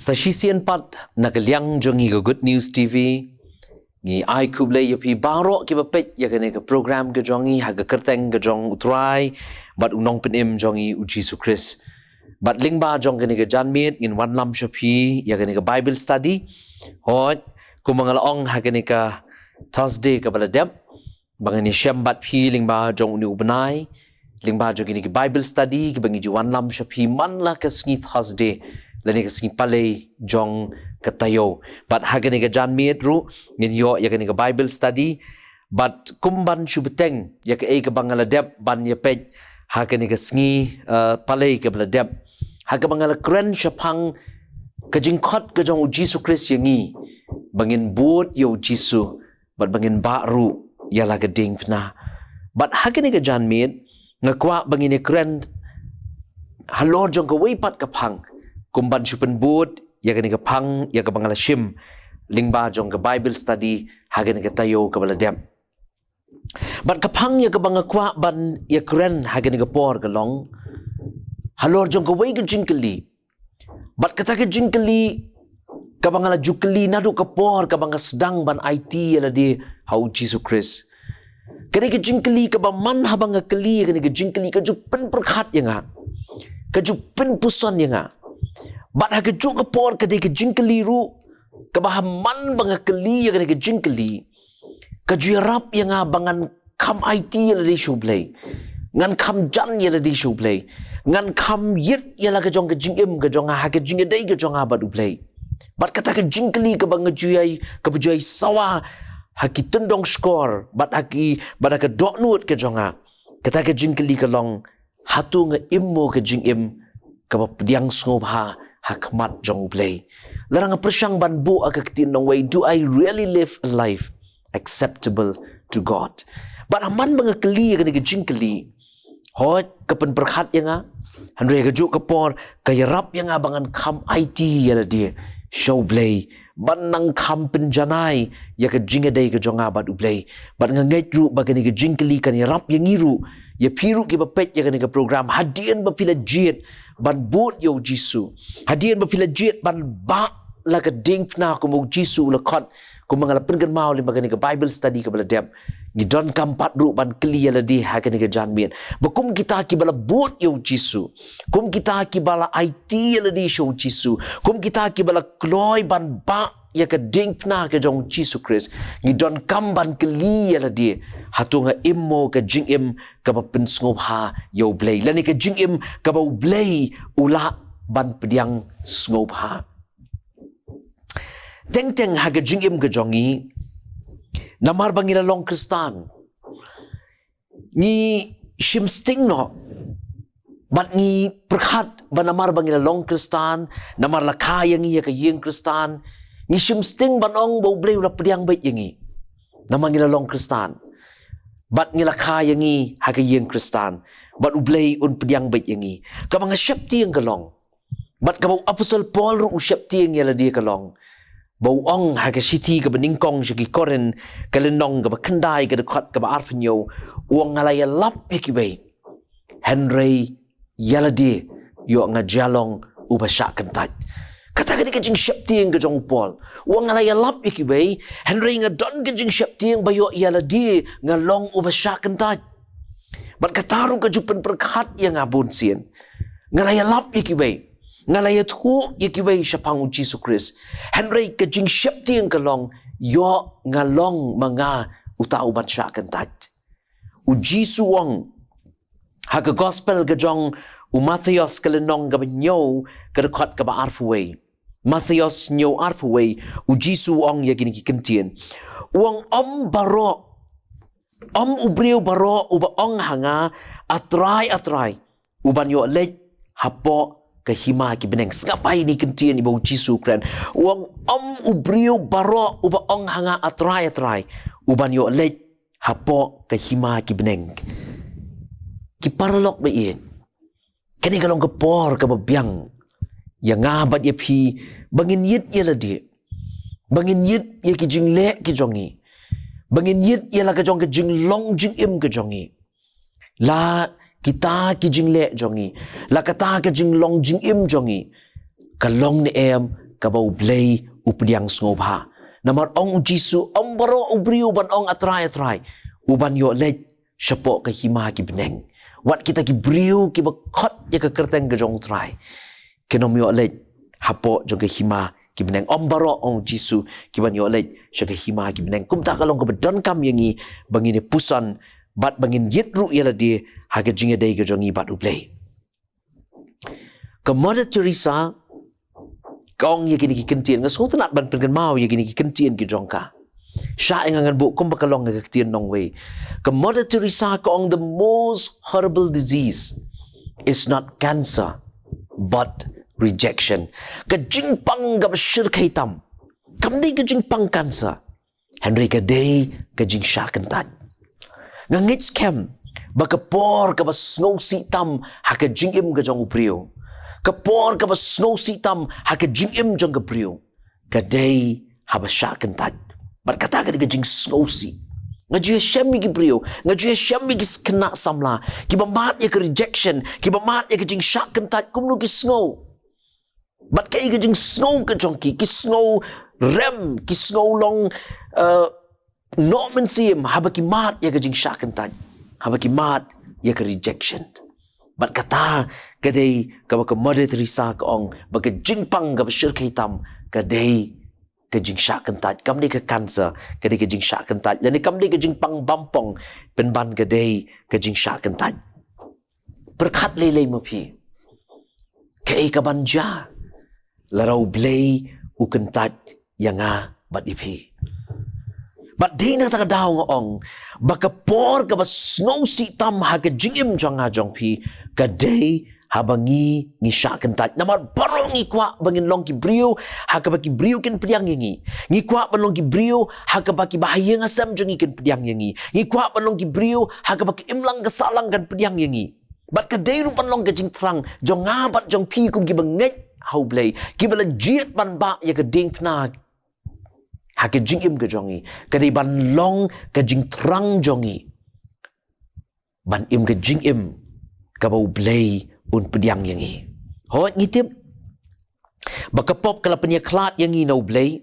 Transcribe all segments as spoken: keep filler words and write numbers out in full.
Sa shisien pat na ka liang jong ngi ka Good News T V, ngi ai khublei ïa phi baroh kiba peit ïa kane ka program ka jong ngi ha ka kyrteng ka jong U Trai bad U Nongpynim jong ngi U Jisu Khrist. Bad lyngba jong kane ka janmiet ngin wanlam sha phi ïa kane ka Bible study. Hooid, kumba nga la ong ha kane ka Thursday kaba la dep, ba ngan ïashem bad phi lyngba jong une u bnai, lyngba jong kine ki Bible study kiba ngi ju wanlam sha phi man la ka sngi Thursday lane ka sngi Palei jong ka taïew. Bad ha kane ka janmiet ruh ngin ïoh ïa kane ka Bible study. Bad kum ban shu bteng ïa kaei kaba nga la dep ban ïapeit ha kane ka sngi, eh, Palei kaba la dep, ha kaba nga la kren shaphang ka jingkhot ka jong U Jisu Khrist ïa ngi ba ngin bud ïa U Jisu bad ba ngin bah ruh ïa la ka diengphna. Bad ha kane ka janmiet nga kwah ba ngin ïakren halor jong kawei pat ka phang kum ban shu pynbud ïa kane ka phang ïa kaba nga la shim lyngba jong ka Bible study ha kane ka taïew kaba la dep. Bad ka phang ïa kaba nga kwah ban ïakren ha kane ka por ka long halor jong kawei ka jingkylli. Bad kata ka jingkylli kaba nga la ju kylli naduh ka por kaba nga sdang ban aiti ïa lade ha U Jisu Khrist. Kane ka jingkylli kaba man haba nga kylli ïa kane ka jingkylli ka ju pynpyrkhat ïa nga, ka ju pynpuson ïa nga. Bad ha kajuh ka por ka dei ka jingkylli ruh kaba ha man ba nga kylli ïa kane ka jingkylli ka ju ïarap ïa nga ba ngan kham aiti ïa lade sha U Blei, ngan kham jan ïa lade sha U Blei, ngan kham ïit ïa la ka jong ka jingim ka jong nga ha ka jingïadei ka jong nga bad U Blei. Bad kata ka jingkylli kaba nga ju ïai, kaba ju ïai sawa ha ki tyndong shkor bad ha ki, bad ha ka dohnud ka jong nga, kata ka jingkylli ka long, hato nga im mo ka jingim kaba pdiang sngewbha ha khmat jong U Blei? Lada nga pyrshang ban buh ha ka ktien nongwei, do I really live a life acceptable to God? Bad ha man ba nga kylli ïa kane ka jingkylli, hooid, ka pynpyrkhat ïa nga. Hynrei ha kajuh ka por ka ïarap ïa nga ba ngan kham aiti ïa lade sha U Blei, ban nang kham pynjanai ïa ka jingïadei ka jong nga bad U Blei. Bad nga ngeit ruh ba kane ka jingkylli kan ïarap ïa ngi ruh, ïa phi ruh kiba peit ïa kane ka program, hadien ba phi la jied ban bud ïa U Jisu, hadien ba phi la jied ban bah la ka diengphna kumba U Jisu u la khot, kumba nga la pynkynmaw lyngba kane ka Bible study kaba la dep, ngi donkam pat ruh ban kylli ïa lade ha kane ka janmiet ba kum kita kiba la bud ïa U Jisu, kum kita kiba la aiti ïa lade sha U Jisu, kum kita kiba la kloi ban bah ïa ka diengphna ka jong U Jisu Khrist, ngi donkam ban kylli ïa lade, hato nga im mo ka jingim kaba pynsngewbha ïa U Blei, lane ka jingim kaba U Blei u lah ban pdiang sngewbha? Teng teng ha ka jingim ka jong ngi, namar ba ngi la long Khristan, ngi shim sting noh bad ngi pyrkhat ba namar ba ngi la long Khristan, namar la kha ïa ngi ïa ka ïing Khristan, ngi shim sting ban ong ba U Blei u la pdiang beit ïa ngi namar ngi la long Khristan, bad ngi la kha ïa ngi ha ka ïing Khristan, bad U Blei un pdiang beit ïa ngi. Kaba nga sheptieng ka long, bad kaba u Apostol Paul ruh u sheptieng ïa lade ka long, ba u ong ha ka shithi kaba nyngkong sha ki Korinth, ka lynnong kaba khyndai, ka dkhot kaba arphew hynñiew, u ong, nga la ïalap ïa kiwei, hynrei ïa lade ïoh nga jia long uba shah kyntait. Kata ka dei ka jingsheptieng ka jong u Paul. U ong, nga la ïalap ïa kiwei, hynrei nga don ka jingsheptieng ba ïoh ïa lade nga long uba shah kyntait. Bad kata ruh ka ju pynpyrkhat ïa nga bun sien. Nga la ïalap ïa kiwei, nga la ïathuh ïa kiwei shaphang U Jisu Khrist, hynrei ka jingsheptieng ka long, ïoh nga long ma nga uta uban shah kyntait. U Jisu u ong ha ka Gospel ka jong u Mathaios, ka lynnong kaba hynñiew, ka dkhot kaba arphew wei. Mathaios hynñiew arphew wei, U Jisu u ong ïa kine ki ktien. U ong, ym baroh, ym u briew baroh uba ong ha nga, A Trai, A Trai, u ban ïoh leit hapoh ka hima ki bneng. Sngap ïa kine ki ktien iba U Jisu u kren. U ong, ym u briew baroh uba ong ha nga, A Trai, A Trai, u ban ïoh leit hapoh ka hima ki bneng. Ki paralok ba ïeit, kane ka long ka por kaba biang ïa nga bad ïa phi ba ngin ïit ïa lade, ba ngin ïit ïa ki jingleh ki jong ngi, ba ngin ïit ïa la ka jong ka jinglong jingim ka jong ngi. La kita ki jingleh jong ngi, la kata ka jinglong jingim jong ngi, ka long ne em kaba U Blei u pdiang sngewbha. Namar ong U Jisu, ym baroh u briew ban ong, A Trai, A Trai, u ban ïoh leit shapoh ka hima ki bneng. Wat kita ki briew kiba khot ïa ka kyrteng ka jong U Trai, kin ym ïoh leit hapoh jong ka hima ki bneng. Ym baroh, ong U Jisu, ki ban ïoh leit sha ka hima ki bneng. Kumta ka long kaba donkam ïa ngi ba ngin ïa puson bad ba ngin ïit ruh ïa lade ha ka jingïadei ka jong ngi bad U Blei. Ka Mother Teresa ka ong ïa kine ki kyntien, nga sngewtynnat ban pynkynmaw ïa kine ki kyntien ki jong ka. Shah ïa nga ngan buh kumba ka long ha ka ktien nongwei. Ka Mother Teresa ka ong, "The most horrible disease is not cancer, but rejection." Ka jingpang kaba shyrkhei tam kam dei ka jingpang cancer, hynrei ka dei ka jingshah kyntait. Nga ngeit skhem ba ka por kaba sngewsih tam ha ka jingim ka jong u briew, ka por kaba sngewsih tam ha ka jingim jong ka briew, ka dei haba shah kyntait. Bad kata ka dei ka jingsngewsih. Nga ju ïashem ïa ki briew, nga ju ïashem ïa ki khynnah samla kiba mad ïa ka rejection, kiba mad ïa ka jingshah kyntait, kumno ki sngew. Bad kaei ka jingsngew ka jong ki, ki sngew rem, ki sngew long, eh, noh mynsiem haba ki mad ïa ka jingshah kyntait, haba ki mad ïa ka rejection. Bad kata ka dei kaba ka Mother Teresa ka ong ba ka jingpang kaba shyrkhei tam ka dei ka jingshah kyntait. Kam dei ka cancer, ka dei ka jingshah kyntait. Lane kam dei ka jingpang bampong, pynban ka dei ka jingshah kyntait. Pyrkhat lei lei ma phi, kaei kaban jia lada U Blei u kyntait ïa nga bad ïa phi. Bad dei na kata ka daw nga ong ba ka por kaba sngewsih tam ha ka jingim jong nga jong phi, ka dei haba ngi, ngi shah kyntait. Namar baroh ngi kwah ba ngin long ki briew ha kaba ki briew kin pdiang ïa ngi. Ngi kwah ban long ki briew ha kaba kiba ha ïing ha sem jong ngi kin pdiang ïa ngi. Ngi kwah ban long ki briew ha kaba ka imlang ka sahlang kan pdiang ïa ngi. Bad ka dei ruh ban long ka jingthrang jong nga bad jong phi kum kiba ngeit ha U Blei, kiba la jied ban bah ïa ka diengphna ha ka jingim ka jong ngi. Ka dei ban long ka jingthrang jong ngi ban im ka jingim kaba U Blei un pdiang ïa ngi. Hooid, ngi tip ba ka pop ka la pynïakhlad ïa ngi na U Blei,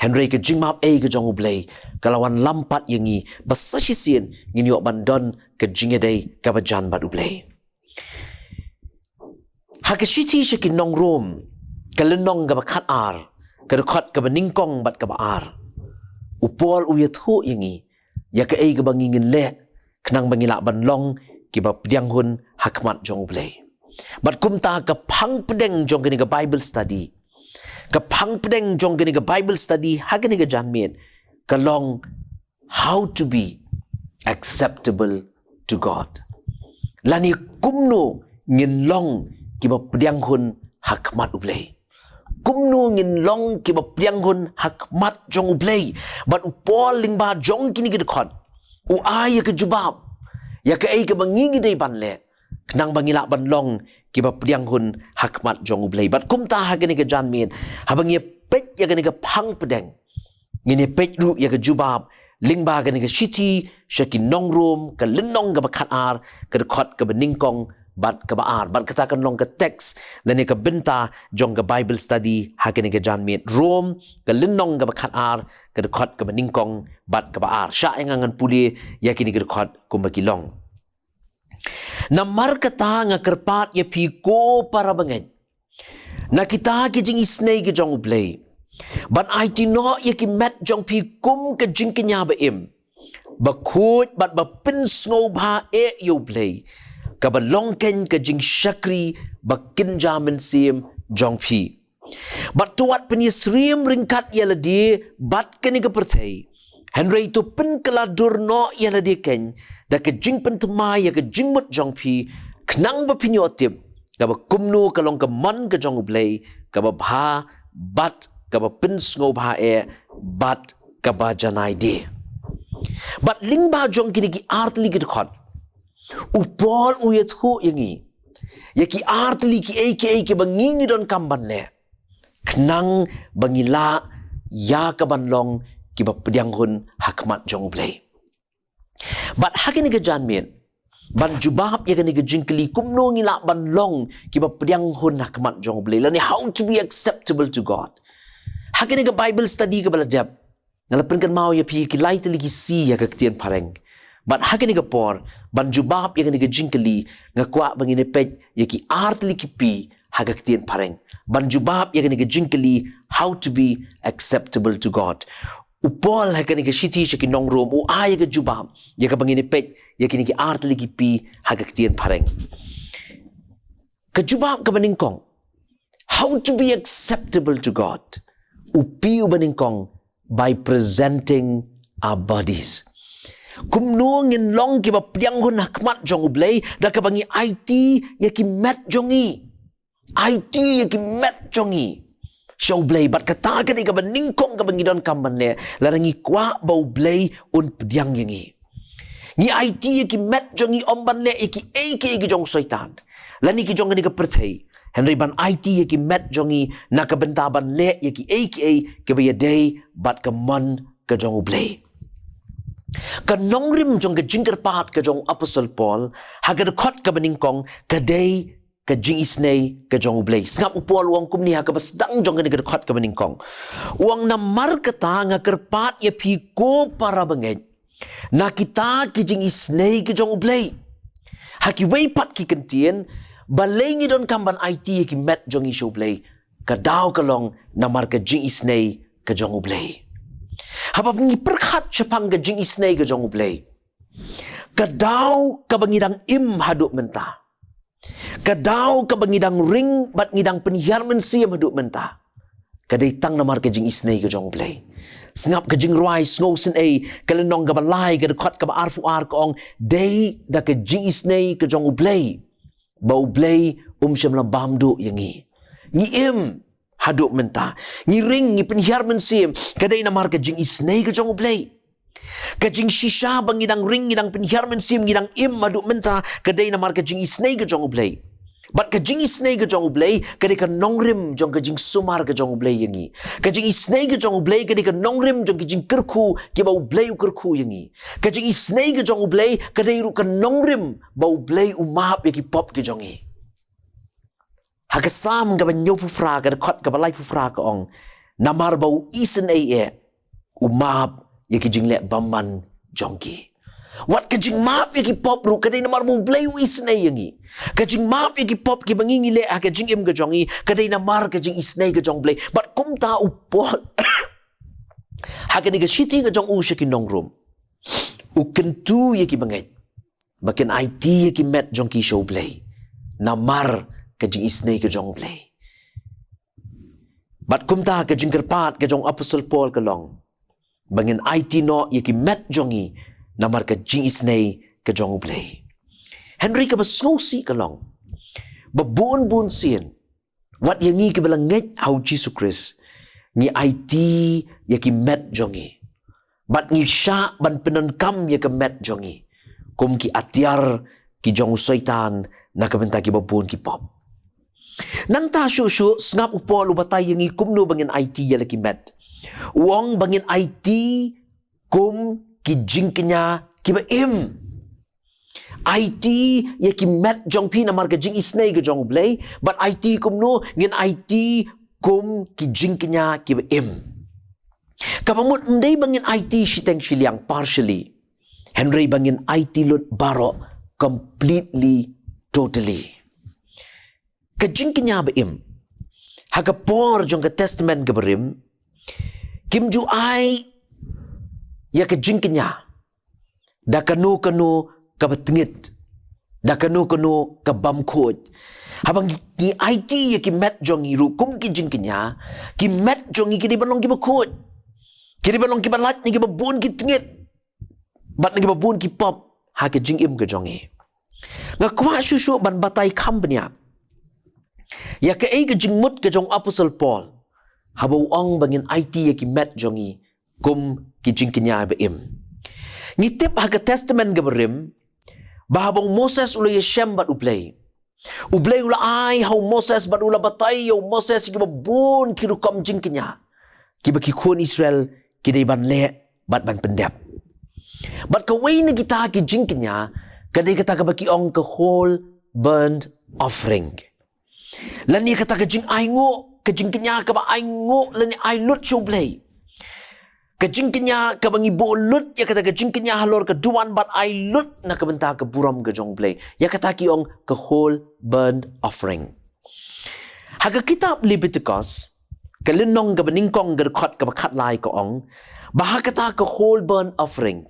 hynrei ka jingmap ei ka jong U Blei ka la wan lam pat ïa ngi ba sa shisien ngin ïoh ban don ka jingïadei kaba jan bad U Blei. Ha ka shithi sha ki nong Rom, ka lynnong kaba khatar, ka dkhot kaba nyngkong bad kaba ar, u Paul u ïathuh ïa ngi ïa kaei kaba ngi ngin leh khnang ba ngi lah ban long kiba pdiang hun ha khmat jong U Blei. Bad kumta ka phang pdeng jong kane ka Bible study, ka phang pdeng jong kane ka Bible study ha kane ka janmiet ka long, "How to be acceptable to God." Lane kumno ngin long kiba pdiang hun ha khmat U Blei. Kumno ngin long kiba pdiang hun ha khmat jong U Blei. Bad u Paul lyngba jong kine ki dkhot u ai ïa ka jubab ïa kaei kaba ngi ngi dei ban leh khnang ba ngi lah ban long kiba pdiang hun ha khmat jong U Blei. Bad kumta ha kane ka janmiet, haba ngi ïa peit ïa kane ka phang pdeng, ngin ïa peit ruh ïa ka jubab lyngba kane ka shithi sha ki nong Rom, ka lynnong kaba khatar, ka dkhot kaba nyngkong bad kaba ar. Bad kata kan long ka text lane ka bynta jong ka Bible study ha kane ka janmiet. Rom, ka lynnong kaba khatar, ka dkhot kaba nyngkong bad kaba ar. Shah ïa nga ngan pule ïa kine ki dkhot kumba ki long. Namar kata nga kyrpad ïa phi ko para bangeit na kita ki jingisynei ki jong U Blei, ban aiti noh ïa ki met jong phi kum ka jingkñia ba im, ba khuid bad ba pynsngewbha eh ïa U Blei, kaba long keiñ ka jingshakri ba kynja mynsiem jong phi. Bad to wat pynïasyriem ryngkat ïa lade bad kane ka pyrthei, hynrei to pynkylla dur noh ïa lade keiñ da ka jingpynthymmai ïa ka jingmut jong phi, khnang ba phin ïoh tip kaba kumno ka long ka mon ka jong U Blei, kaba bha bad kaba pynsngewbha eh bad kaba janai de. Bad lyngba jong kine ki artylli ki dkhot, u Paul u ïathuh ïa ngi ïa ki artylli kiei kiei kiba ngi ngi donkam ban leh khnang ba ngi lah ïa ka ban long kiba pdiang hun ha khmat jong U Blei. Bad ha kane ka janmiet, Ban jubab ïa kane ka jingkylli, kumno ngi lah ban long kiba pdiang hun ha khmat jong U Blei, lane how to be acceptable to God. Ha kane ka Bible study kaba la dep, nga la pynkynmaw ïa phi ki lai tylli ki C ha ka ktien phareng. Bad ha kane ka por, ban jubab ïa kane ka jingkylli, nga kwah ba ngin ïa peit ïa ki ar tylli ki P ha ka ktien phareng. Ban jubab ïa kane ka jingkylli, how to be acceptable to God. U Paul ha kane ka shithi sha ki nong Rom u ai ïa ka jubab ïa kaba ngin ïa peit ïa kine ki ar tylli ki P ha ka ktien phareng. Ka jubab kaba nyngkong, how to be acceptable to God. U P uba nyngkong, by presenting our bodies. Kumno ngin long kiba pdiang hun ha khmat jong U Blei, da kaba ngi aiti ïa ki met jong ngi. Aiti ïa ki met jong ngi sha U Blei, bad kata ka dei kaba nyngkong kaba ngi donkam ban leh, lada ngi kwah ba U Blei un pdiang ïa ngi. Ngi aiti ïa ki met jong ngi ym ban leh ïa kiei kiei ki jong u Soitan, lane ki jong kane ka pyrthei. Hynrei ban aiti ïa ki met jong ngi na ka bynta ban leh ïa kiei kiei kiba ïadei bad ka mon ka jong U Blei. Ka nongrim jong ka jingkyrpad ka jong u Apostol Paul ha ka dkhot kaba nyngkong ka dei ka jingisynei ka jong U Blei. Sngap, u Paul u ong kumne ha kaba sdang jong kane ka dkhot kaba nyngkong. U ong, namar kata nga kyrpad ïa phi ko para bangeit na kita ki jingisynei ki jong U Blei. Ha kiwei pat ki kyntien, balei ngi donkam ban aiti ïa ki met jong ngi sha U Blei? Ka daw ka long namar ka jingisynei ka jong U Blei. Haba ngi pyrkhat shaphang ka jingisynei ka jong U Blei, ka daw kaba ngi dang im haduh mynta, ka daw kaba ngi dang ring bad ngi dang pynhiar mynsiem haduh mynta, ka dei tang namar ka jingisynei ka jong U Blei. Sngap, ka Jingrwai Sngewsynei ka lynnong kaba lai ka dkhot kaba arphew ar ka ong, dei da ka jingisynei ka jong U Blei ba U Blei um shym la bam duh ïa ngi. Ngi im haduh mynta, ngi ring, ngi pynhiar mynsiem, ka dei namar ka jingisynei ka jong U Blei. Ka jingshisha ba ngi dang ring, ngi dang pynhiar mynsiem, ngi dang im haduh mynta, ka dei namar ka jingisynei ka jong U Blei. Bad ka jingisynei ka jong U Blei ka dei ka nongrim jong ka jingsumar ka jong U Blei ïa ngi. Ka jingisynei ka jong U Blei ka dei ka nongrim jong ka jingkyrkhu kiba U Blei u kyrkhu ïa ngi. Ka jingisynei ka jong U Blei ka dei ruh ka nongrim ba U Blei u map ïa ki pop ki jong ngi. Ha ka Salm kaba hynñiewphew phra ka dkhot kaba laiphew phra ka ong, namar ba u isynei eh u map ïa ki jingleh bymman jong ki. Wat ka jingmap ïa ki pop ruh ka dei namar ba U Blei u isynei ïa ngi. Ka jingmap ïa ki pop kiba ngi ngi leh ha ka jingim ka jong ngi ka dei namar ka jingisynei ka jong U Blei. Bad kumta u Paul ha kane ka shithi ka jong u sha ki nong Rom u kyntu ïa ki bangeit ba kin aiti ïa ki met jong ki sha U Blei namar ka jingisynei ka jong U Blei. Bad kumta ka jingkyrpad ka jong u Apostol Paul ka long ba ngin aiti noh ïa ki met jong ngi namar ka jingisynei ka jong U Blei. Hynrei kaba sngewsih ka long ba bun bun sien, wat ïa ngi kiba la ngeit ha u Jisu Khrist, ngi aiti ïa ki met jong ngi bad ngi shah ban pyndonkam ïa ka met jong ngi kum ki atiar ki jong u Soitan na ka bynta kiba bun ki pop. Nangta shuh shuh, sngap, u Paul u batai ïa ngi kumno ba ngin aiti ïa la ki met. U ong ba ngin aiti kum ki jingkñia kiba im. Aiti ïa ki met jong phi namar ka jingisynei ka jong U Blei, bad aiti kumno? Ngin aiti kum ki jingkñia kiba im. Kaba mut ym dei ba ngin aiti shiteng shiliang, partially, hynrei ba ngin aiti lut baroh, completely, totally. Ka jingkñia ba im ha ka por jong ka Testament kaba rim, kim ju ai ïa ka jingkñia da kano kano kaba tngit, da kano kano ka bym khuid. Haba ngi, ngi aiti ïa ki met jong ngi ruh kum ki jingkñia, ki met jong ngi ki dei ban long kiba khuid, ki dei ban long kiba lait na kiba bun ki tngit bad na kiba bun ki pop ha ka jingim ka jong ngi. Nga kwah shuh shuh ban batai kham bniah ïa kaei ka jingmut ka jong u Apostol Paul haba u ong ba ngin aiti ïa ki met jong ngi kum ki jingkñia ba im. Ngi tip ha ka Testament kaba rim ba haba u Moses u la ïashem bad U Blei, U Blei u la ai ha u Moses bad u la batai ïa u Moses ïa kiba bun ki rukom jingkñia kiba ki khun Israel ki dei ban leh bad ban pyndep. Bad kawei na kita ki jingkñia Ka dei kata kaba ki ong ka whole burnt offering. Lane kata ka jingainguh, ka jingkñia kaba ainguh lane ai lut sha U Blei. Ka jingkñia kaba ngi buh lut ïa kata ka jingkñia halor ka duwan bad ai lut na ka bynta ka burom ka jong U Blei. Ïa kata ki ong ka whole burnt offering. Ha ka kitab Leviticus, ka lynnong kaba nyngkong ka dkhot kaba khatlai ka ong, ba ha kata ka whole burnt offering,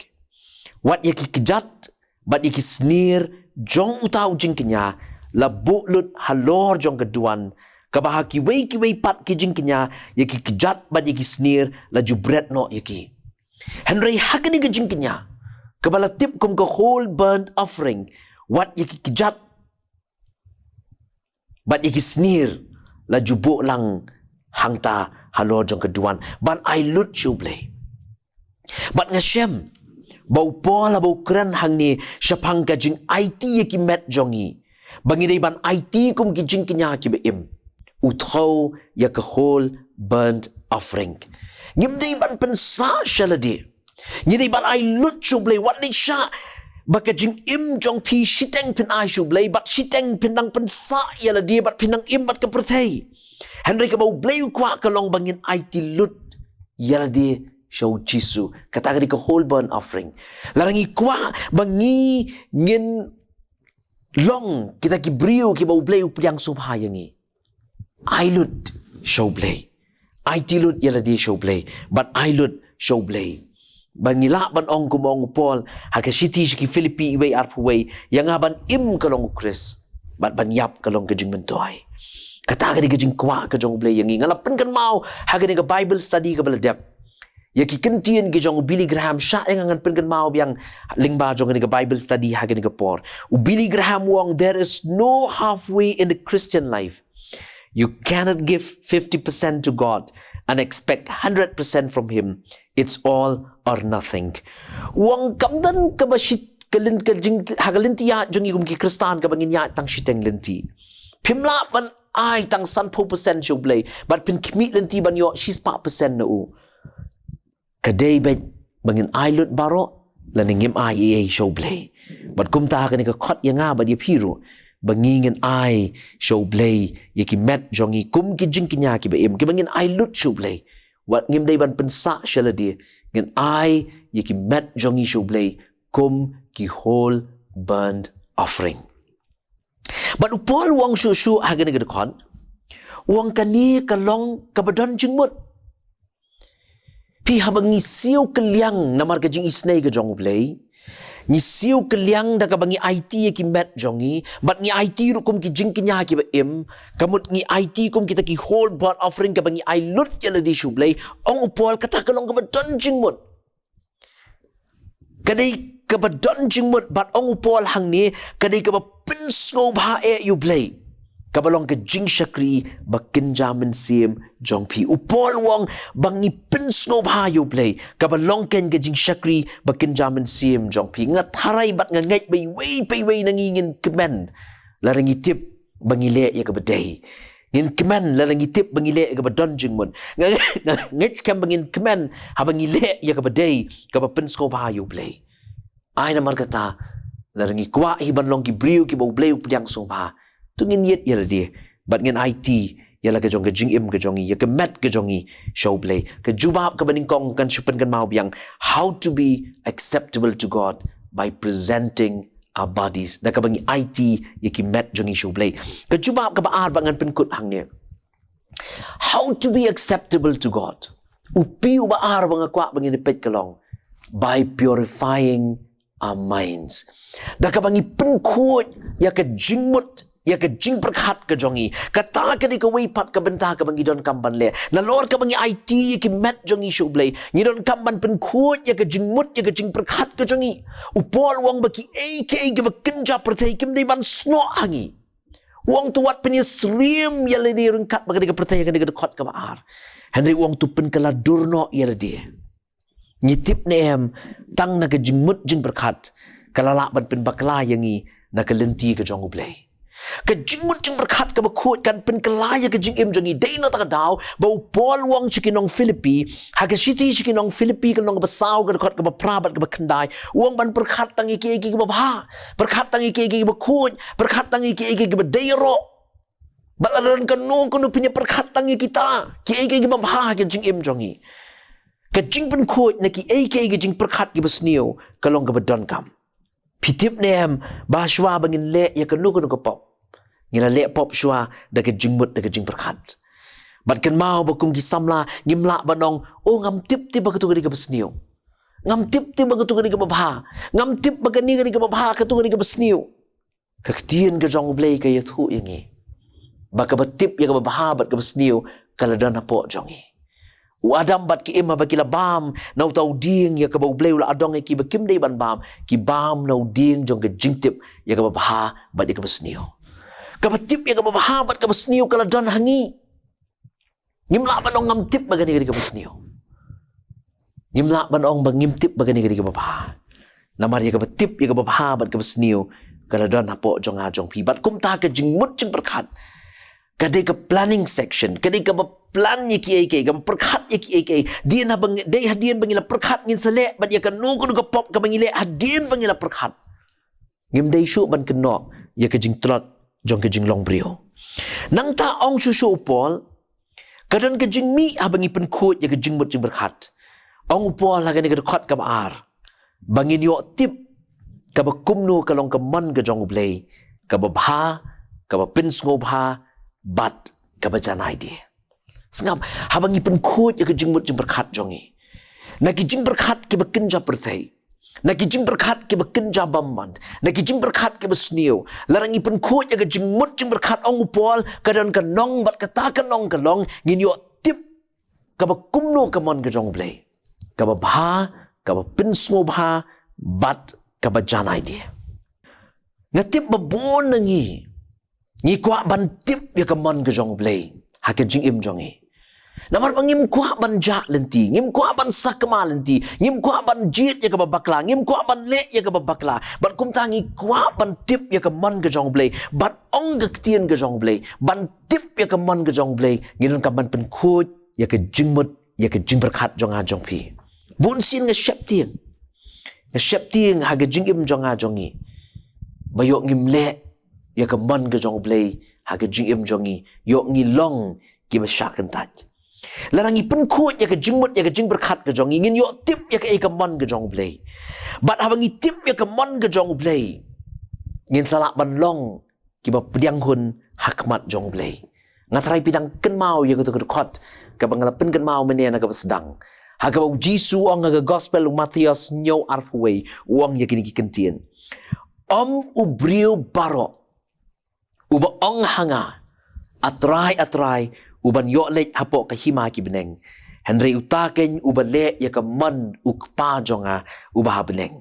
wat ïa ki kjat bad ïa ki snier jong uta u jingkñia la buh lut halor jong ka duwan, kaba ha kiwei kiwei pat ki jingkñia ïa ki kjat bad ïa ki snier la ju bret noh ïa ki. Hynrei ha kane ka jingkñia kaba la tip kum ka whole burnt offering, wat ïa ki kjat bad ïa ki snier la ju buh lang hangta halor jong ka duwan ban ai lut sha U Blei. Bad nga shem ba u Paul haba u kren hangne shaphang ka jingaiti ïa ki met jong ngi, ba ngi dei ban aiti kum ki jingkñia kiba im, u thew ïa ka whole burnt offering. Ngim dei ban pynsah sha lade. Ngi dei ban ai lut sha U Blei, wat leit shah ba ka jingim jong phi shiteng phin ai sha U Blei bad shiteng phin nang pynsah ïa lade bad phin nang im bad ka pyrthei. Hynrei kaba U Blei u kwah ka long ba ngin aiti lut ïa lade sha U Jisu. Kata ka dei ka whole burnt offering. Lada ngi kwah ba ngi ngin long kita ki briew kiba U Blei u pdiang sngewbha ïa ngi, ai lut sha U Blei. Aiti lut ïa lade sha U Blei bad ai lut sha U Blei. Ba ngi lah ban ong kum ong u Paul ha ka shithi sha ki Philippi wei arphew wei, ïa nga ban im ka long U Khrist bad ban ïap ka long ka jingmyntoi. Kata ka dei ka jingkwah ka jong U Blei ïa ngi. Nga la pynkynmaw ha kane ka Bible study kaba la dep ïa ki kyntien ki jong u Billy Graham, shah ïa nga ngan pynkynmaw biang lyngba jong kane ka Bible study ha kane ka por. U Billy Graham u ong, "There is no halfway in the Christian life. You cannot give fifty percent to God and expect hundred percent from Him. It's all or nothing." U ong kam don kaba shit ka lyn-, ka jing, ha ka lynti ïaid jong ngi kum ki Khristan kaba ngin ïaid tang shiteng lynti. Phim lah ban ai tang sanphew percent sha U Blei bad phin khmih lynti ban ïoh shispah percent na u. Ka dei beit ba ngin ai lut baroh lane ngim ai ei ei sha U Blei. Bad kumta ha kane ka khot ïa nga bad ïa phi ruh ba ngi ngin ai sha U Blei ïa ki met jong ngi kum ki jingkñia kiba im, kiba ngin ai lut sha U Blei. Wat ngim dei ban pynsah sha lade, ngin ai ïa ki met jong ngi sha U Blei kum ki whole burnt offering. Bad u Paul u ong shuh shuh ha kane ka dkhot, u ong kane ka long kaba don jingmut. Phi, haba ngi siew kylliang namar ka jingisynei ka jong U Blei, ngi siew kylliang da kaba ngi aiti ïa ki met jong ngi bad ngi aiti ruh kum ki jingkñia kiba im, ka mut ngi aiti kum kita ki whole burnt offering kaba ngi ai lut ïa lade sha U Blei. Ong u Paul kata ka long kaba don jingmut. Ka dei kaba don jingmut bad ong u Paul hangne, ka dei kaba pynsngewbha eh ïa U Blei, kaba long ka jingshakri ba kynja mynsiem jong phi. U Paul u ong ba ngi pynsngewbha ïa U Blei, kaba long keiñ ka jingshakri ba kynja mynsiem jong phi. Nga tharai bad nga ngeit ba iwei pa iwei na ngi ngin kmen lada ngi tip ba ngi leh ïa kaba dei. Ngin kmen lada ngi tip ba ngi leh ïa kaba don jingmut. Nga, nga ngeit skhem ba ngin kmen haba ngi leh ïa kaba dei, kaba pynsngewbha ïa U Blei. Ai namar kata, lada ngi kwah hi ban long ki briew kiba U Blei u pdiang sngewbha, to ngin ïit ïa lade bad ngin aiti ïa la ka jong ka jingim ka jong ngi, ïa ka met ka jong ngi sha U Blei. Ka jubab kaba nyngkong kan shu pynkynmaw biang, how to be acceptable to God by presenting our bodies. Da kaba ngi aiti ïa ki met jong ngi sha U Blei. Ka jubab kaba ar ba ngan pynkut hangne, how to be acceptable to God. U P uba ar ba nga kwah ba ngin peit ka long by purifying our minds. Da kaba ngi pynkhuid ïa ka jingmut, ïa ka jingpyrkhat ka jong ngi. Kata ka dei kawei pat ka bynta kaba ngi donkam ban leh. Nalor kaba ngi aiti ïa ki met jong ngi sha U Blei, ngi donkam ban pynkhuid ïa ka jingmut, ïa ka jingpyrkhat ka jong ngi. U Paul u ong ba kiei kiei kiba kynja pyrthei kim dei ban snoh ha ngi. U ong to wat pynïasyriem ïa lade ryngkat bad ka dei ka pyrthei, ka dei ka dkhot kaba ar. Hynrei u ong to pynkylla dur noh ïa lade. Ngi tip ne em, tang na ka jingmut jingpyrkhat ka la lah ban pynbakla ïa ngi na ka lynti ka jong U Blei. Ka jingmut jingpyrkhat kaba khuid kan pynkylla ïa ka jingim jong ngi. Dei na kata ka daw ba u Paul u ong sha ki nong Philippi, ha ka shithi sha ki nong Philippi ka lynnong kaba saw ka dkhot kaba phra bad kaba khyndai, u ong ban pyrkhat tang ïa kiei kiei kiba bha, pyrkhat tang ïa kiei kiei kiba khuid, pyrkhat tang ïa kiei kiei kiba dei ïaroh. Bad lada don kano kano phin ïa pyrkhat tang ïa kita kiei kiei kiba bha ha ka jingim jong ngi, ka jingpynkhuid na kiei kiei ki jingpyrkhat kiba sniew ka long kaba donkam. Phi tip ne em ba shuwa ba ngin leh ïa kano kano ka pop, ngi la leh pop shuwa da ka jingmut da ka jingpyrkhat. Bad kynmaw ba kum ki samla ngim lah ban ong, "Oh, ngam tip te ba kato ka dei kaba sniew. Ngam tip te ba kato ka dei kaba bha. Ngam tip ba kane ka dei kaba bha, kato ka dei kaba sniew." Ka ktien ka jong U Blei ka ïathuh ïa ngi ba kaba tip ïa kaba bha bad kaba sniew ka la don hapoh jong ngi. U Adam bad ki Im haba ki la bam na uta u dieng ïa kaba U Blei u la adong ïa ki ba kim dei ban bam, ki bam na u dieng jong ka jingtip ïa kaba bha bad ïa kaba sniew. Kaba tip ïa kaba bha bad kaba sniew ka la don ha ngi. Ngim lah ban ong ngam tip ba kane ka dei kaba sniew. Ngim lah ban ong ba ngim tip ba kane ka dei kaba bha. Namar ïa kaba tip ïa kaba bha bad kaba sniew ka la don hapoh jong nga jong phi. Bad kumta ka jingmut jingpyrkhat ka dei ka planning section, ka dei kaba plan ïa kiei kiei, kaba pyrkhat ïa kiei kiei. Dien haba ngi, dei hadien ba ngi la pyrkhat ngin sa leh bad ïa kano kano ka pop kaba ngi leh hadien ba ngi la pyrkhat. Ngim dei shuh ban kynnoh ïa ka jingtlot jong ka jinglong briew. Nangta ong shuh shuh u Paul, ka don ka jingmih haba ngi pynkhuid ïa ka jingmut jingpyrkhat. Ong u Paul ha kane ka dkhot kaba ar ba ngin ïoh tip kaba kumno ka long ka mon ka jong U Blei, kaba bha, kaba pynsngewbha bad kaba janai de. Sngap, haba ngi pynkhuid ïa ka jingmut jingpyrkhat jong ngi na ki jingpyrkhat kiba kynja pyrthei, na ki jingpyrkhat kiba kynja bymman, na ki jingpyrkhat kiba sniew, lada ngi pynkhuid ïa ka jingmut jingpyrkhat, ong u Paul, ka don ka nong bad kata ka nong ka long ngin ïoh tip kaba kumno ka mon ka jong U Blei, kaba bha, kaba pynsngewbha bad kaba janai de. Nga tip ba bun na ngi ngi kwah ban tip ïa ka mon ka jong U Blei ha ka jingim jong ngi. Namar ba ngim kwah ban jah lynti, ngim kwah ban sakma lynti, ngim kwah ban jied ïa kaba bakla, ngim kwah ban leh ïa kaba bakla. Bad kumta ngi kwah ban tip ïa ka mon ka jong U Blei. Bad ong ka ktien ka jong U Blei, ban tip ïa ka mon ka jong U Blei ngin donkam ban pynkhuid ïa ka jingmut ïa ka jingpyrkhat jong nga jong phi. Bun sien nga sheptieng, nga sheptieng ha ka jingim jong nga jong ngi ba ïoh ngim leh ïa ka mon ka jong U Blei ha ka jingim jong ngi, ïoh ngi long kiba shah kyntait. Lada ngi pynkhuid ïa ka jingmut ïa ka jingpyrkhat ka jong ngi ngin ïoh tip ïa ka, ïa ka mon ka jong U Blei. Bad haba ngi tip ïa ka mon ka jong U Blei ngin sa lah ban long kiba pdiang hun ha khmat jong U Blei. Nga tharai phi dang kynmaw ïa kato ka dkhot kaba nga la pynkynmaw mynne na kaba sdang, ha kaba U Jisu u ong ha ka gospel u Mathaios hynñiew arphew wei, u ong ïa kine ki kyntien: Ym u briew baroh uba ong ha nga, A Trai, A Trai, u ban ïoh leit hapoh ka hima ki bneng, hynrei uta keiñ uba leh ïa ka mon u Kpa jong nga uba ha bneng.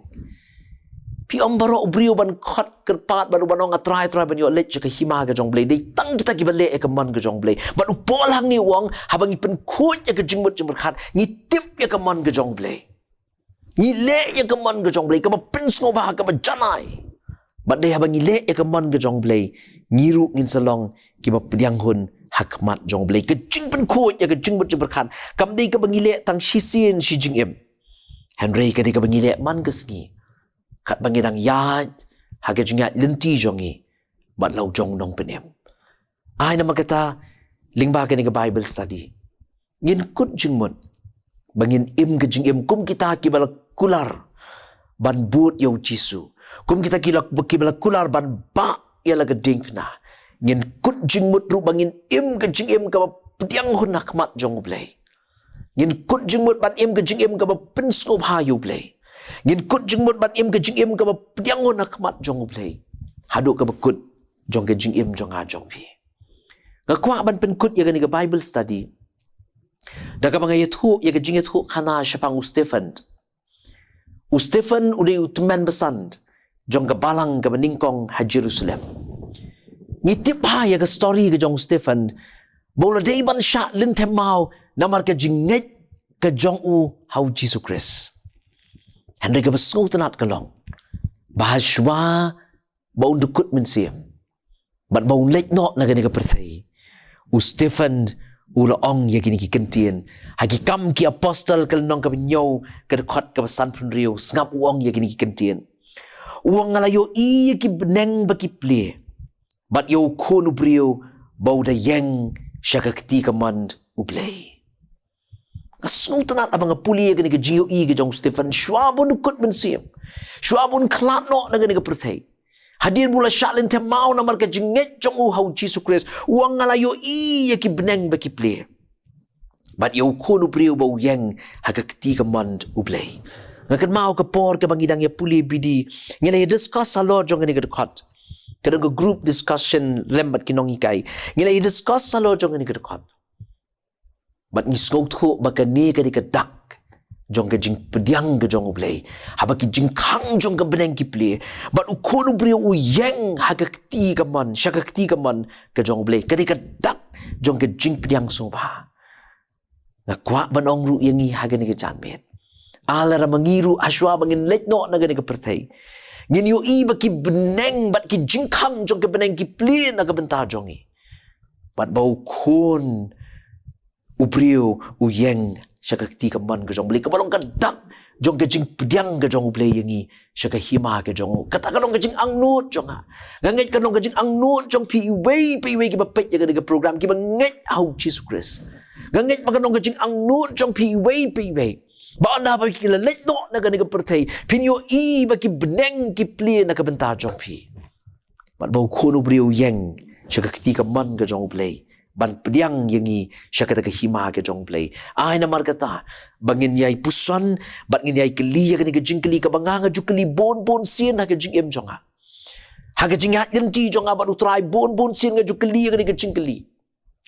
Phi, ym baroh u briew ban khot kyrpad bad u ban ong A Trai, A Trai ban ïoh leit sha ka hima ka jong U Blei. Dei tang kita kiba leh ïa ka mon ka jong U Blei. Bad u Paul hangne u ong, haba ngi pynkhuid ïa ka jingmut jingpyrkhat ngi tip ïa ka mon ka jong U Blei. Ngi leh ïa ka mon ka jong U Blei kaba pynsngewbha, kaba janai. Bad dei haba ngi leh ïa ka mon ka jong U Blei ngi ruh ngin sa long kiba pdiang hun ha khmat jong U Blei. Ka jingpynkhuid ïa ka jingmut jingpyrkhat kam dei kaba ngi leh tang shisien shi jingim, hynrei ka dei kaba ngi leh man ka sngi, katba ngi dang ïaid ha ka jingïaid lynti jong ngi bad la u jong u Nongpynim. Ai namar kata, lyngba kane ka Bible study ngin kut jingmut ba ngin im ka jingim kum kita kiba la kular ban bud ïa U Jisu, kum kita ki la, kiba la kular ban bah ïa la ka diengphna. Ngin kut jingmut ruh ba ngin im ka jingim kaba pdiang hun ha khmat jong U Blei. Ngin kut jingmut ban im ka jingim kaba pynsngewbha ïa U Blei. Ngin kut jingmut ban im ka jingim kaba pdiang hun ha khmat jong U Blei, haduh kaba kut jong ka jingim jong nga jong phi. Nga kwah ban pynkut ïa kane ka Bible study da kaba nga ïathuh ïa ka jingïathuhkhana shaphang u Stephen. U Stephen u dei u tymmen basan jong ka balang kaba nyngkong ha Jerusalem. Ngi tip bha ïa ka story ka jong u Stephen, ba u la dei ban shah lynthem maw namar ka jingngeit ka jong u ha U Jisu Khrist. Hynrei kaba sngewtynnat ka long ba hashwa ba un da kut mynsiem, Bad ba un leit noh na kane ka pyrthei, u Stephen u la ong ïa kine ki kyntien. Ha Ki Kam ki Apostol ka lynnong kaba hynñiew, ka dkhot kaba sanphew hynriew, sngap u ong ïa kine ki kyntien. U ong, nga la ïohi ïa ki bneng ba ki plie, bad ïa u Khun u briew ba u da ïeng sha ka kti kamon U Blei. Nga sngewtynnat haba nga pule ïa kane ka jingïohi ka jong u Stephen, shuwa ba un kut mynsiem, shuwa ba un khlad noh na kane ka pyrthei. Hadien ba u la shah lynthem maw namar ka jingngeit jong u ha u Jisu Khrist, u ong, nga la ïohi ïa ki bneng ba ki plie, bad ïa u Khun u briew ba u ïeng ha ka kti kamon U Blei. Nga kynmaw ka por kaba ngi dang ïa pule bidi, ngi la ïa discuss halor jong kane ka dkhot. Ka dang ka group discussion lem bad ki nonghikai, ngi la ïa discuss halor jong kane ka dkhot. Bad ngi sngewthuh ba kane ka dei ka dak jong ka jingpdiang ka jong U Blei. Haba ki jingkhang jong ka bneng ki plie, bad u Khun u briew u ïeng ha ka kti kamon, sha ka kti kamon ka jong U Blei. Ka dei ka dak jong ka jingpdiang sngewbha. Nga kwah ban ong ruh ïa ngi ha kane ka janmiet, lada ma ngi ruh, hashuwa ba ngin leit noh na kane ka pyrthei, ngin ïohi ba ki bneng bad ki jingkhang jong ka bneng ki plie na ka bynta jong ngi, bad ba u Khun u briew u ïeng sha ka kti kamon ka jong U Blei, kaba long ka dak jong ka jingpdiang ka jong U Blei ïa ngi sha ka hima ka jong u. Kata ka long ka jingangnud jong nga. Nga ngeit ka long ka jingangnud jong phi iwei pa iwei kiba peit ïa kane ka program, kiba ngeit ha u Jisu Khrist. Nga ngeit ba ka long ka jingangnud jong phi iwei pa iwei, ba ynda ba phi la leit noh na kane ka pyrthei, phin ïohi ba ki bneng ki plie na ka bynta jong phi, bad ba u Khun u briew u ïeng sha ka kti kamon ka jong U Blei, ban pdiang ïa ngi sha kata ka hima ka jong U Blei. Ai namar kata ba ngin ïai puson bad ngin ïai kylli ïa kane ka jingkylli kaba nga, nga ju kylli bun bun sien ha ka jingim jong nga, ha ka jingïaid lynti jong nga bad U Trai, bun bun sien nga ju kylli ïa kane ka jingkylli.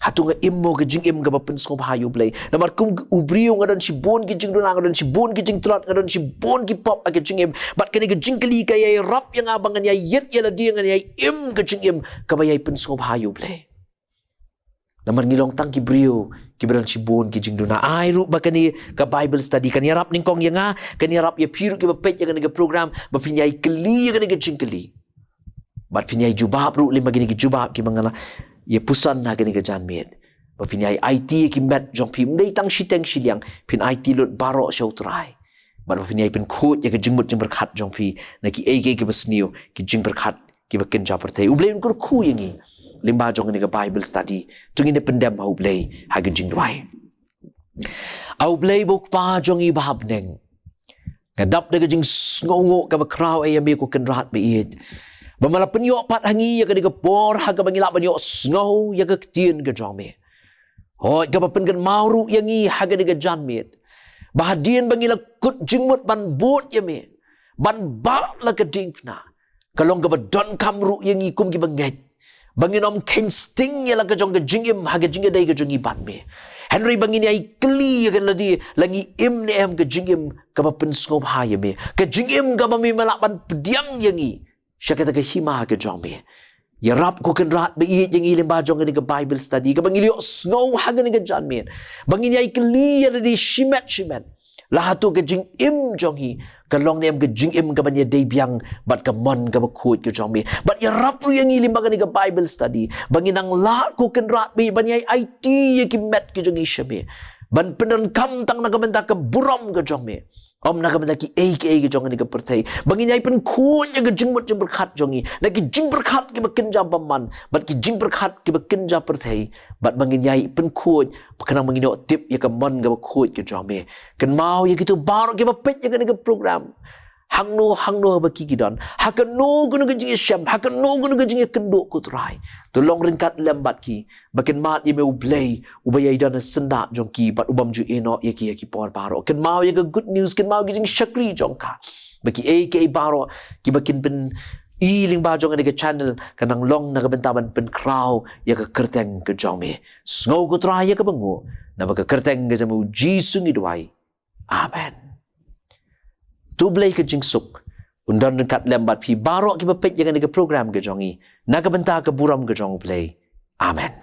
Hato nga im mo ka jingim kaba pynsngewbha ïa U Blei? Namar kum u briew nga don shibun ki jingduna, nga don shibun ki jingtlot, nga don shibun ki pop ha ka jingim. Bad kane ka jingkylli ka ïai rap ïa nga ba ngan ïai ïit ïa lade, ngan ïai im ka jingim kaba ïai pynsngewbha ïa U Blei. Namar ngi long tang ki briew kiba don shibun ki jingduna. Ai ruh ba kane ka Bible study kan ïarap nyngkong ïa nga, kan ïarap ïa phi ruh kiba peit ïa kane ka program, ba phin ïai kylli ïa kane ka jingkylli, bad phin ïai jubab ruh lyngba kine ki jubab kiba nga la ïa puson ha kane ka janmiet. Ba phin ïai aiti ïa ki met jong phi, ym dei tang shiteng shiliang, phin aiti lut baroh sha U Trai. Bad ba phin ïai pynkhuid ïa ka jingmut jingpyrkhat jong phi na kiei kiei kiba sniew, ki jingpyrkhat kiba kynja pyrthei. U Blei un kyrkhu ïa ngi lyngba jong kane ka Bible study. To ngin ïa pyndem ha U Blei ha ka jingduwai. A U Blei ba u Kpa jong ngi ba ha bneng, nga dap da ka jingsngewnguh kaba khraw ïa me ko Kynrad ba ïeit, ba me la pynïoh pat ha ngi ïa kane ka por ha kaba ngi lah ban ïohsngew ïa ka ktien ka jong me. Hooid, kaba pynkynmaw ruh ïa ngi ha kane ka janmiet, ba hadien ba ngi la kut jingmut ban bud ïa me, ban bah la ka diengphna, ka long kaba donkam ruh ïa ngi kum kiba ngeit, ba ngin ym kheiñ sting ïa la ka jong ka jingim ha ka jingïadei ka jong ngi bad me. Hynrei ba ngin ïai kylli ïa ka lade, la ngi im ne em ka jingim kaba pynsngewbha ïa me, ka jingim kaba me me lah ban pdiang ïa ngi sha kata ka hima ka jong me. Ïarap ko Kynrad ba ïeit ïa ngi lyngba jong kane ka Bible study kaba ngi la ïohsngew ha kane ka janmiet, ba ngin ïai kylli ïa lade shimet shimet, la hato ka jingim jong ngi ka long ne em ka jingim kaban ïadei biang bad ka mon kaba khuid ka jong me. Bad ïarap ruh ïa ngi lyngba kane ka Bible study ba ngin nang lah ko Kynrad ba ïeit ban ïai aiti ïa ki met ki jong ngi sha me, ban pyndonkam tang na ka bynta ka burom ka jong me, ym na ka bynta kiei kiei ka jong kane ka pyrthei. Ba ngin ïai pynkhuid ïa ka jingmut jingpyrkhat jong ngi na ki jingpyrkhat kiba kynja bymman bad ki jingpyrkhat kiba kynja pyrthei, bad ba ngin ïai pynkhuid khnang ba ngin ïoh tip ïa ka mon kaba khuid ka jong me. Kynmaw ïa kito baroh kiba peit ïa kane ka program, hangno hangno ba ki ki don, ha kano kano ka jingïashem, ha kano kano ka jingïakynduh ko Trai, to long ryngkat lem bad ki, ba kin mad ïa me U Blei uba ïai don ha syndah jong ki bad u bym ju ïehnoh ïa ki ha ki por baroh. Kynmaw ïa ka good news, kynmaw ki jingshakri jong ka, ba kiei kiei baroh kiba kin pyni lyngba jong kane ka channel kan nang long na ka bynta ban pynkhraw ïa ka kyrteng ka jong me. Sngew ko Trai ïa kaba nguh, naba ka kyrteng ka jong me U Jisu ngi duwai. Amen. To U Blei ka jingsuk un don ryngkat lem bad phi baroh kiba peit ïa kane ka program ka jong ngi, na ka bynta ka burom ka jong U Blei. Amen.